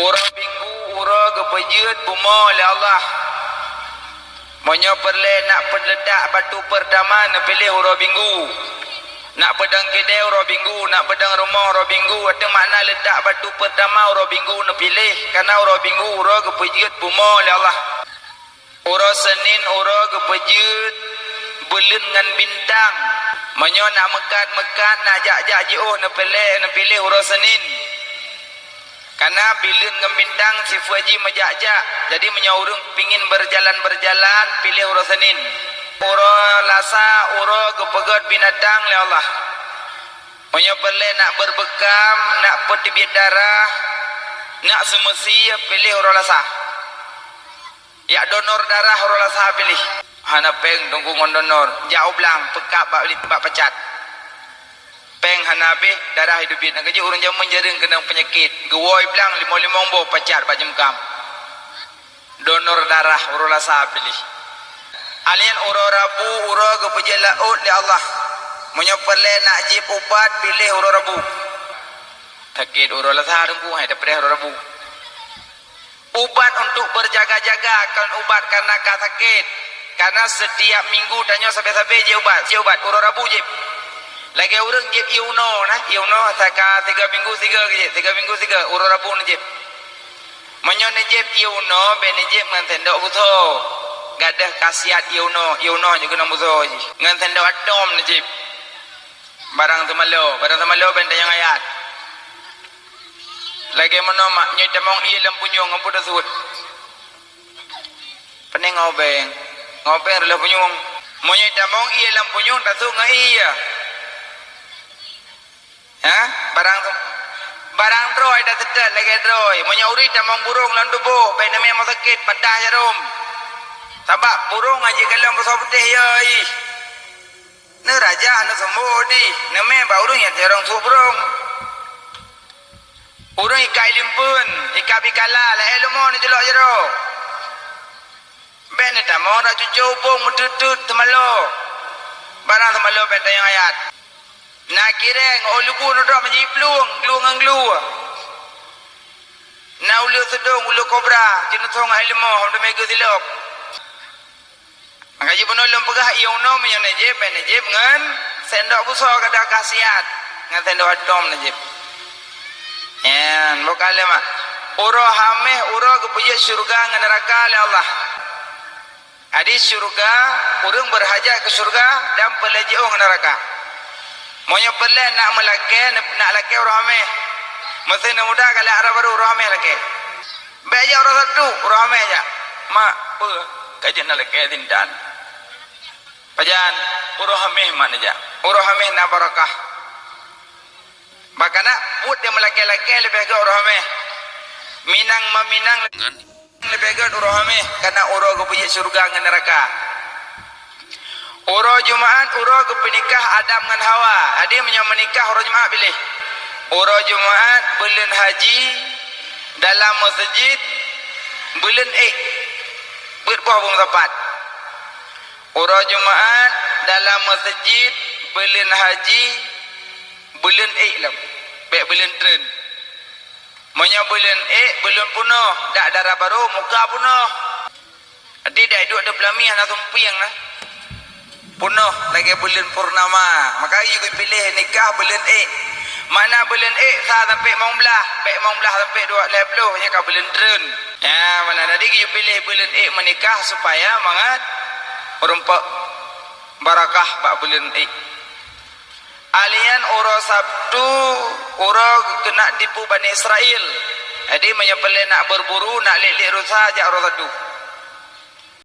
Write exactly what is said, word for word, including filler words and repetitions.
Uroe Minggu uroe geupeujeuet bumoe lé Allah. Meunyoe peureulée nak peuleutak batu peurtama neupiléh uroe Minggu. Nak peudong keudée uroe Minggu, nak peudong rumoh uroe Minggu, ateueh makna leutak batu peurtama uroe Minggu neupiléh, kareuna uroe Minggu uroe geupeujeuet bumoe lé Allah. Uroe Senin uroe geupeujeuet buleuen ngon bintang. Meunyoe nak meukat-meukat, nak jak-jak jiôh neupiléh, neupiléh uroe Senin. Kareuna buleuen ngon bintang sifeuet jih meujak-jak. Jadi meunyoe ureuëng pingin beujalan-beujalan, piléh uroe Senin. Uroe Lasa uroe geupeugét binatang lé Allah. Meunyoe peureulée nak beureubekam, nak peuteubiet darah, nak seumeusie, piléh uroe Lasa. Jak donor darah uroe Lasa piléh. Hana péng teungku ngon donor, jak u blang, peukab bak, bak pacat. Péng hana habéh, darah jiteubiet. Nyang keujeuet ureuëng jameun jareueng keunong peunyakét. Geuwoe blang limong-limong boh pacat bak jeumeukaam. Donor darah uroe Lasa piléh. Alien uroe Rabu uroe geupeujeuet laôt lé Allah. Meunyoe peureulée nak jieb ubat, piléh uroe Rabu. Sakét uroe Lasa teungku, hai tapreh uroe Rabu. Ubat untuk berjaga-jaga, kon ubat karena ka sakét. Karena setiap minggu tanyoe sabe-sabe jieb ubat, jieb ubat uroe Rabu jieb. Lagée ureuëng jieb ié unoe nah, ié unoe saka tiga minggu tiga jieb, tiga minggu tiga, uroe Rabu neujieb. Meunyoe neujieb ié unoe, bék neujieb ngon sendok busoe. Gadôh khasiat ié unoe, ié unoe jih keunong busoe jih. Ngon sendok atom neujieb. Barang teumalo, barang teumalo bék tanyong ayat. Lagée meunoe mak, nyoe tamong ié lam punyueng, ampu tasut. Peuneng ngobeng, ngobeng reuloh punyueng. Meunyoe tamong ié lam punyueng, tasut ngon ié. Ha? Barang, barang droe taseutôt lagée droe. Meunyoe ureuëng tamong burong lam tuboh, bék neumé meuseukét, patah jarom. Sabab burong aji galom beusoe putéh, ya ih. Neuraja, neuseumbô di, neumé bak ureuëng nyang teurong suek burong. Ureuëng ikat limpeuen, ikat bikala, lahé leumo neujeulok jaroe. Bék neutamong rak cucô ubong meuteut-teut teumalo. Barang teumalo bék tanyong ayat. Na kireng, óh lubue neudrob manjadi plueng, glueng ngon glue. Na uleue seudong, uleue kobra, jeuneusong hai leumo, hom teumé geusilop. Maka jih bunoe lôn peugah ié unoe meunyoe neujieb, bék neujieb ngon sendok busoe, gadôh khasiat, ngon sendok atom neujieb. Nyan, bukan lé mak. Uroe Haméh uroe geupeujeuet syeuruga ngon neuraka lé Allah. Jadi syeuruga, ureuëng beurhajat keu syeuruga dan peureulée jiôh ngon neuraka. Meunyoe peureulée nak meulakée, nak lakée uroe Haméh. Meusé na muda galak rot barô uroe Haméh lakée. Bék jak uroe Sabtu, uroe Haméh jak. Mak, peue? Ka jeuet na lakée sintan. Pajan, uroe Haméh mak neujak. Uroe Haméh na barakah. Bak kanak buet nyang meulakée-lakée leubeh gét uroe Haméh. Minang meuminang leubeh gét uroe Haméh, kareuna uroe geupeujeuet syeuruga ngon neuraka. Uroe Jumaat uroe geupeunikah Adam ngon Hawa. Jadi meunyoe meunikah uroe Jumaat piléh. Uroe Jumaat buleuen haji dalam meuseujid buleuen ék. Beuet boh beumeusapat. Uroe Jumaat dalam meuseujid buleuen haji buleuen ék lom. Bék buleuen treun. Meunyoe buleuen ék buleuen peunoh, dak dara barô muka peunoh. Jadi dak iduek di peulami hana sumpieng nah. Peunoh lagée buleuen purnama. Maka yue geupiléh nikah buleuen ék. Makna buleuen ék sa sampai limong blaih, bék limong blaih sampai dua lhée ploh, nyan ka buleuen treun. Ya, makna jadi geupiléh buleuen ék meunikah supaya mangat meurumpok barakah bak buleuen ék. Alien uroe Sabtu, uroe keunak tipu Bani Israel. Jadi meunyoe peureulée nak beurburu, nak liek-liek rusa, jak uroe Sabtu.